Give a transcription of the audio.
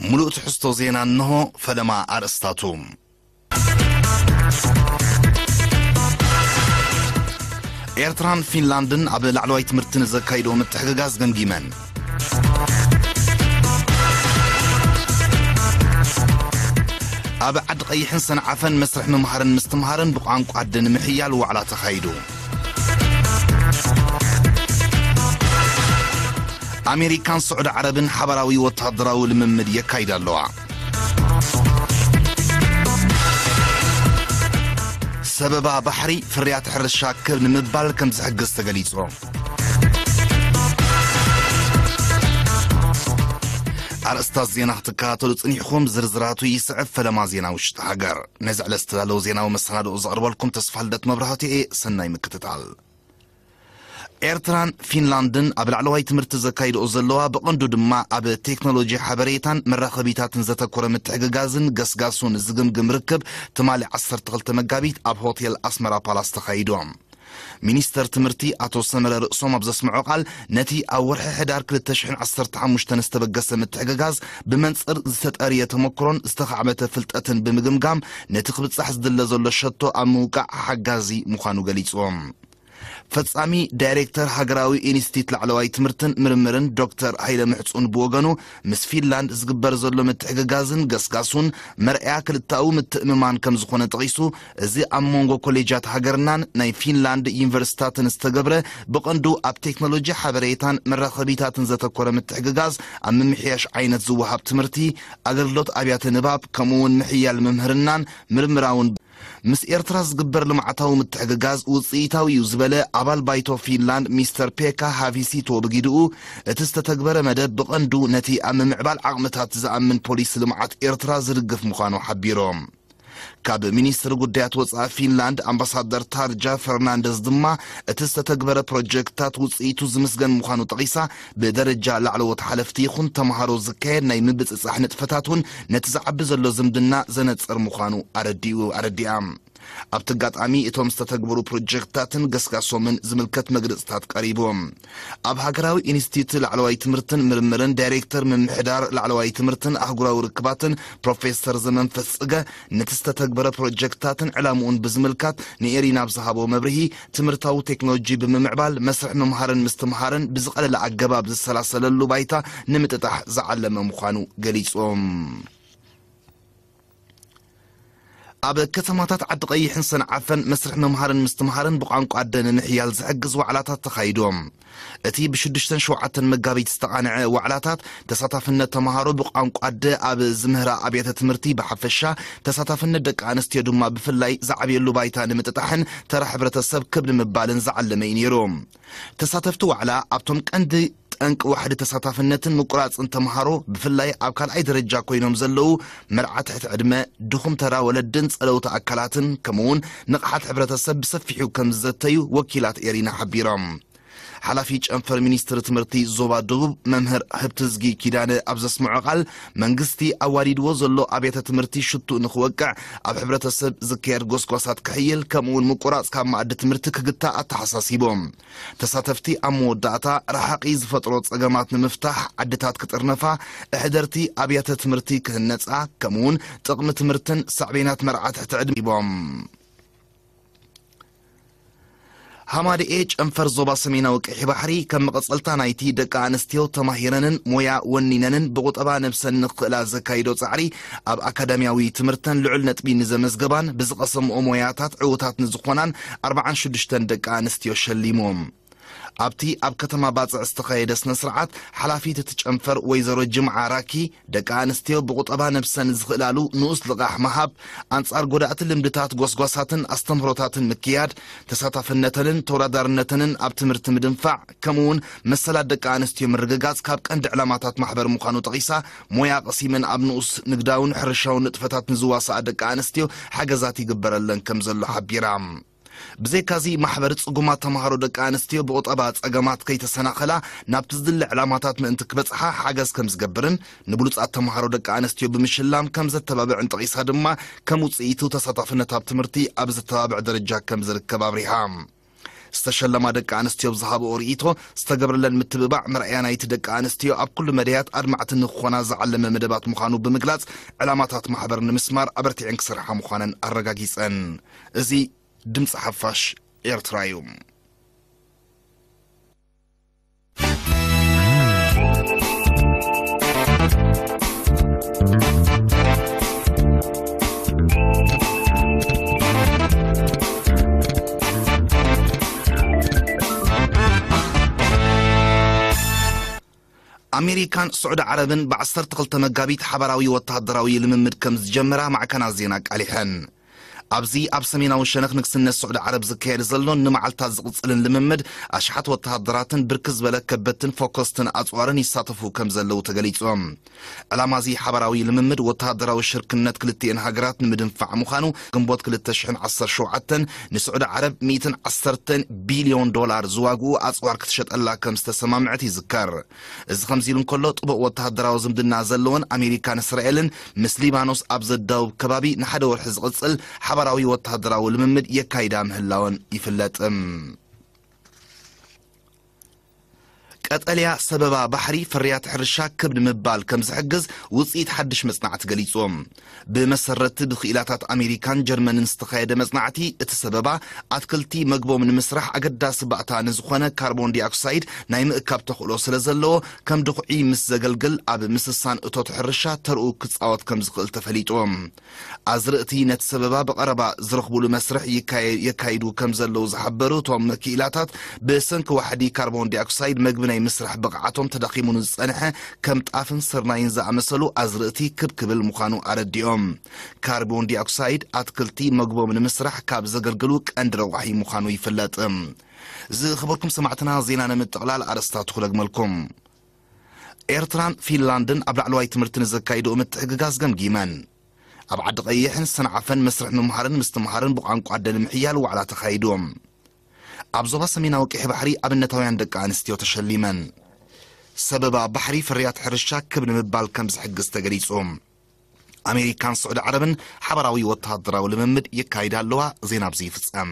ሙሉእ ትሕዝቶ ዜና እንሆ፣ ፈለማ ኣርእስታቱ። ኤርትራን ፊንላንድን ኣብ ላዕለዋይ ትምህርቲ ንዘካይድኦ ምትሕግጋዝ ገምጊመን። ኣብ ዓዲ ቀይሕን ሰንዓፈን መስርሕ ምምሃርን ምስትምሃርን ብቋንቋ ኣደ ንምሕያል ዋዕላ ተኻይዱ። ኣሜሪካን ስዑዲ ዓረብን ሓባራዊ ወታደራዊ ልምምድ የካይዳ ኣለዋ። ሰበባ ባሕሪ ፍርያት ሕርሻ ክብ ንምባል ከም ዝሕግዝ ተገሊጹ። ኣርእስታት ዜና ክትከታተሉ ጽኒሕኩም፣ ዝርዝራቱ ይስዕብ። ፈለማ ዜና ውሽጢ ሃገር። ነዚ ዕለት ዝተዳለወ ዜናዊ መሰናድኦ ዘቕርበልኩም ተስፋ ልደት መብራህቱ እየ። ሰናይ ምክትታል። ኤርትራን ፊንላንድን ኣብ ላዕለዋይ ትምህርቲ ዘካይድኦ ዘለዋ፣ ብቐንዱ ድማ ኣብ ቴክኖሎጂ ሓበሬታን መራኸቢታትን ዘተኮረ ምትሕግጋዝን ገስጋሱን ዝግምግም ርክብ ትማሊ ዓሰርተ ክልተ መጋቢት ኣብ ሆቴል ኣስመራ ፓላስ ተኻይዱ። ሚኒስተር ትምህርቲ ኣቶ ሰመረ ርእሶም ኣብ ዘስምዖ ቃል፣ ነቲ ኣብ ወርሒ ሕዳር ክልተ ሽሕን ዓሰርተ ሓሙሽተን ዝተበገሰ ምትሕግጋዝ ብመንጽር ዝተጠርየ ተመክሮን ዝተኻዕበተ ፍልጠትን ብምግምጋም፣ ነቲ ክብጻሕ ዝድለ ዘሎ ሸቶ ኣብ ምውቃዕ ሓጋዚ ምዃኑ ገሊጹ። ፈጻሚ ዳይሬክተር ሃገራዊ ኢንስቲትዩት ላዕለዋይ ትምህርትን ምርምርን ዶክተር ሃይለ ምሕጹን ብወገኑ፣ ምስ ፊንላንድ ዝግበር ዘሎ ምትሕግጋዝን ገስጋሱን መርኣያ ክልተኣዊ ምትእምማን ከም ዝኾነ ጠቒሱ፣ እዚ ኣብ መንጎ ኮሌጃት ሃገርናን ናይ ፊንላንድ ዩኒቨርሲታትን ዝተገብረ፣ ብቐንዱ ኣብ ቴክኖሎጂ ሓበሬታን መራኸቢታትን ዘተኮረ ምትሕግጋዝ፣ ኣብ ምምሕያሽ ዓይነት ዝወሃብ ትምህርቲ፣ ኣገልግሎት ኣብያተ ንባብ፣ ከምኡ እውን ምሕያል ምምህርናን ምርምራውን ምስ ኤርትራ ዝግበር ልምዓታዊ ምትሕግጋዝ ውጽኢታዊ እዩ ዝበለ ኣባል ባይቶ ፊንላንድ ሚስተር ፔካ ሃቪሲቶ ብጊድኡ፣ እቲ ዝተተግበረ መደብ ብቐንዱ ነቲ ኣብ ምምዕባል ዓቕምታት ዝኣምን ፖሊሲ ልምዓት ኤርትራ ዝድግፍ ምዃኑ ሓቢሮም። ካብ ሚኒስትሪ ጉዳያት ወጻኢ ፊንላንድ ኣምባሳደር ታርጃ ፈርናንደዝ ድማ፣ እቲ ዝተተግበረ ፕሮጀክትታት ውጽኢቱ ዝምስገን ምዃኑ ጠቒሳ፣ ብደረጃ ላዕለዎት ሓለፍቲ ይኹን ተምሃሮ ዝካየድ ናይ ምብጽጻሕ ንጥፈታት እውን ነቲ ዝዓቢ ዘሎ ዝምድና ዘነጽር ምዃኑ ኣረዲኡ፣ ኣረዲኣ። ኣብቲ ኣጋጣሚ እቶም ዝተተግበሩ ፕሮጀክትታትን ገስጋሶምን ዝምልከት መግለጽታት ቀሪቡ። ኣብ ሃገራዊ ኢንስቲትዩት ላዕለዋይ ትምህርትን ምርምርን ዳይሬክተር ምምሕዳር ላዕለዋይ ትምህርትን ኣህጉራዊ ርክባትን ፕሮፌሰር ዘመንፈስ ጽገ ነቲ ዝተተግበረ ፕሮጀክትታትን ዕላምኡን ብዝምልከት ንኤሪና ኣብ ዝሃቦ መብርሂ፣ ትምህርታዊ ቴክኖሎጂ ብምምዕባል መስርሕ ምምሃርን ምስትምሃርን ብዝቐለለ ኣገባብ ዝሰላሰለሉ ባይታ ንምጥጣሕ ዝዓለመ ምዃኑ ገሊጹ። ኣብ ከተማታት ዓዲ ቀይሕን ሰንዓፈን መስርሕ ምምሃርን ምስትምሃርን ብቋንቋ ኣደ ንምሕያል ዝሕግዝ ዋዕላታት ተኻይዶም። እቲ ብሽዱሽተን ሸውዓተን መጋቢት ዝተቓንዐ ዋዕላታት፣ ተሳታፍነት ተምሃሮ ብቋንቋ ኣደ ኣብ ዝምህራ ኣብያተ ትምህርቲ ብሓፈሻ፣ ተሳታፍነት ደቂ ኣንስትዮ ድማ ብፍላይ ዝዓብየሉ ባይታ ንምጥጣሕን ተራ ሕብረተሰብ ክብ ንምባልን ዝዓለመ እዩ ነይሩ። ተሳተፍቲ ዋዕላ ኣብቶም ቀንዲ ጠንቂ ዋሕዲ ተሳታፍነትን ምቁራጽን ተምሃሮ፣ ብፍላይ ኣብ ካልኣይ ደረጃ ኮይኖም ዘለዉ መርዓ ትሕቲ ዕድመ፣ ድኹም ተራ ወለድን ጸለውቲ ኣካላትን፣ ከምኡውን ንቕሓት ሕብረተሰብ ብሰፊሑ ከም ዝዘተዩ ወኪላት ኤሪና ሓቢሮም። ሓላፊ ጨንፈር ሚኒስትሪ ትምህርቲ ዞባ ደቡብ መምህር ህብትዝጊ ኪዳነ ኣብ ዘስምዖ ቃል፣ መንግስቲ ኣዋዲድዎ ዘሎ ኣብያተ ትምህርቲ ሽቱእ ንኽወቅዕ፣ ኣብ ሕብረተሰብ ዝካየድ ጎስጓሳት ክሕይል፣ ከምኡውን ምቁራጽ ካብ መኣዲ ትምህርቲ ክግታእ ኣተሓሳሲቦም። ተሳተፍቲ ኣብ መወዳእታ፣ ረሓቒ ዝፈጥሮ ጸገማት ንምፍታሕ ዓድታት ክጥርነፋ፣ እሕደርቲ ኣብያተ ትምህርቲ ክህነጻ፣ ከምኡውን ጥቕሚ ትምህርትን ሳዕቤናት መርዓ ትሕቲ ዕድመ ሂቦም። ሃማደኤ ጨንፈር ዞባ ሰሜናዊ ቀይሕ ባሕሪ፣ ከም መቐጸልታ ናይቲ ደቂ ኣንስትዮ ተማሂረንን ሞያ ወኒነንን ብቑጠባ ነብሰን ንኽኽእላ ዘካይዶ ጻዕሪ፣ ኣብ ኣካዳሚያዊ ትምህርተን ልዑል ነጥቢ ንዘመዝገባን ብዝቐሰምኦ ሞያታት ዕዉታት ንዝኾናን ኣርባዓን ሽዱሽተን ደቂ ኣንስትዮ ሸሊሙ። ኣብቲ ኣብ ከተማ ባጽዕ ዝተኻየደ ስነ ስርዓት፣ ሓላፊት እቲ ጨንፈር ወይዘሮ ጅምዓ ራኪ፣ ደቂ ኣንስትዮ ብቑጠባ ነብሰን ዝኽእላሉ ንኡስ ልቓሕ ምሃብ፣ ኣንጻር ጎዳእቲ ልምድታት ጎስጓሳትን ኣስተምህሮታትን ምክያድ፣ ተሳታፍነተንን ተወዳዳርነተንን ኣብ ትምህርቲ ምድንፋዕ፣ ከምኡውን መሰላት ደቂ ኣንስትዮ ምርግጋጽ ካብ ቀንዲ ዕላማታት ማሕበር ምዃኑ ጠቒሳ፣ ሞያ ቀሲመን ኣብ ንኡስ ንግዳውን ሕርሻውን ንጥፈታት ንዝዋሳኣ ደቂ ኣንስትዮ ሓገዛት ይግበረለን ከም ዘሎ ሓቢራ። ብዘይካዚ፣ ማሕበር ጽጉማት ተምሃሮ ደቂ ኣንስትዮ ብቑጠባ ጸገማት ከይተሰናኸላ ናብቲ ዝድለ ዕላማታት ምእንቲ ክበጽሓ ሓገዝ ከም ዝገብርን ንብሉጻት ተምሃሮ ደቂ ኣንስትዮ ብምሽላም ከም ዘተባብዕን ጠቒሳ ድማ፣ ከም ውጽኢቱ ተሳታፍነት ኣብ ትምህርቲ ኣብ ዘተባብዕ ደረጃ ከም ዝርከብ ኣብሪሃ። ዝተሸለማ ደቂ ኣንስትዮ ብዝሃብኦ ርእይቶ፣ ዝተገብረለን ምትብባዕ መርኣያ ናይቲ ደቂ ኣንስትዮ ኣብ ኩሉ መዳያት ኣድማዕቲ ንክኾና ዝዓለመ መደባት ምዃኑ ብምግላጽ፣ ዕላማታት ማሕበር ንምስማር ኣበርቲዐን ክሰርሓ ምዃነን ኣረጋጊጸን። እዚ ድምጺ ሓፋሽ ኤርትራ እዩ። ኣሜሪካን ስዑዲ ዓረብን ብ12 መጋቢት ሓባራዊ ወተሃደራዊ ልምምድ ከም ዝጀመራ ማዕከናት ዜና ኣቃሊሐን። ኣብዚ ኣብ ሰሜናዊ ሸነኽ ንግስነት ስዑዲ ዓረብ ዝካየድ ዘሎን ንመዓልታት ዝቕጽልን ልምምድ፣ ኣሽሓት ወተሃደራትን ብርክት ዝበለ ከበድትን ፎኮስትን ኣጽዋርን ይሳተፉ ከም ዘለዉ ተገሊጹ። ዕላማ እዚ ሓባራዊ ልምምድ፣ ወተሃደራዊ ሽርክነት ክልቲኤን ሃገራት ንምድንፋዕ ምዃኑ፣ ግንቦት ክልተ ሽሕን ዓሰርተ ሸውዓተን ንስዑዲ ዓረብ ሚእትን ዓሰርተን ቢልዮን ዶላር ዝዋግኡ ኣጽዋር ክትሸጠላ ከም ዝተሰማምዐት ይዝከር። እዚ ከምዚ ኢሉ እንከሎ፣ ጥቡቕ ወተሃደራዊ ዝምድና ዘለወን ኣሜሪካን እስራኤልን፣ ምስ ሊባኖስ ኣብ ዘዳውብ ከባቢ ንሓደ ወርሒ ዝቕጽል ሓባራዊ ወተሃደራዊ ልምምድ የካይዳ ምህላወን ይፍለጥ። ቀጠልያ ሰበባ ባሕሪ ፍርያት ሕርሻ ክብ ንምባል ከም ዝሕግዝ ውጽኢት ሓድሽ መጽናዕቲ ገሊጹ። ብመሰረቲ ብክኢላታት ኣሜሪካን ጀርመንን ዝተኻየደ መጽናዕቲ፣ እቲ ሰበባ ኣትክልቲ መግቦም ንምስራሕ ኣገዳሲ ባእታ ንዝኾነ ካርቦን ዲኦክሳይድ ናይ ምእካብ ተኽእሎ ስለ ዘለዎ፣ ከም ድኹዒ ምስ ዘገልግል ኣብ ምስሳን እቶት ሕርሻ ተርኡ ክጻወት ከም ዝኽእል ተፈሊጡ። ኣዝርእቲ ነቲ ሰበባ ብቐረባ ዝረኽቡሉ መስርሕ ይካየ-፣ የካይዱ ከም ዘለዉ ዝሓበሩ እቶም ክኢላታት፣ ብሰንኪ ዋሕዲ ካርቦን ዲኦክሳይድ መግቢ ናይ ምስራሕ ብቕዓቶም ተዳኺሙ ንዝጸንሐ ከም ጣፍን ስርናይን ዝኣመሰሉ ኣዝርእቲ ክብ ክብል ምዃኑ ኣረዲኦም። ካርቦን ዲኦክሳይድ ኣትክልቲ መግቦም ንምስራሕ ካብ ዘገልግሉ ቀንዲ ረቋሒ ምዃኑ ይፍለጥ። ዝኸበርኩም ሰማዕትና፣ ዜና ንምጥቕላል ኣርእስታቱ ክደግመልኩም። ኤርትራን ፊንላንድን ኣብ ላዕለዋይ ትምህርቲ ንዘካይድኦ ምትሕግጋዝ ገምጊመን። ኣብ ዓዲ ቀይሕን ሰንዓፈን መስርሕ ምምሃርን ምስትምሃርን ብቋንቋ ኣደ ንምሕያል ዋዕላ ተኻይዱ። ኣብ ዞባ ሰሜናዊ ቀይሕ ባሕሪ ኣብነታውያን ደቂ ኣንስትዮ ተሸሊመን። ሰበባ ባሕሪ ፍርያት ሕርሻ ክብ ንምባል ከም ዝሕግዝ ተገሊጹ። ኣሜሪካን ስዑዲ ዓረብን ሓባራዊ ወተሃደራዊ ልምምድ የካይዳ ኣለዋ። ዜና ኣብዚ ይፍጸም።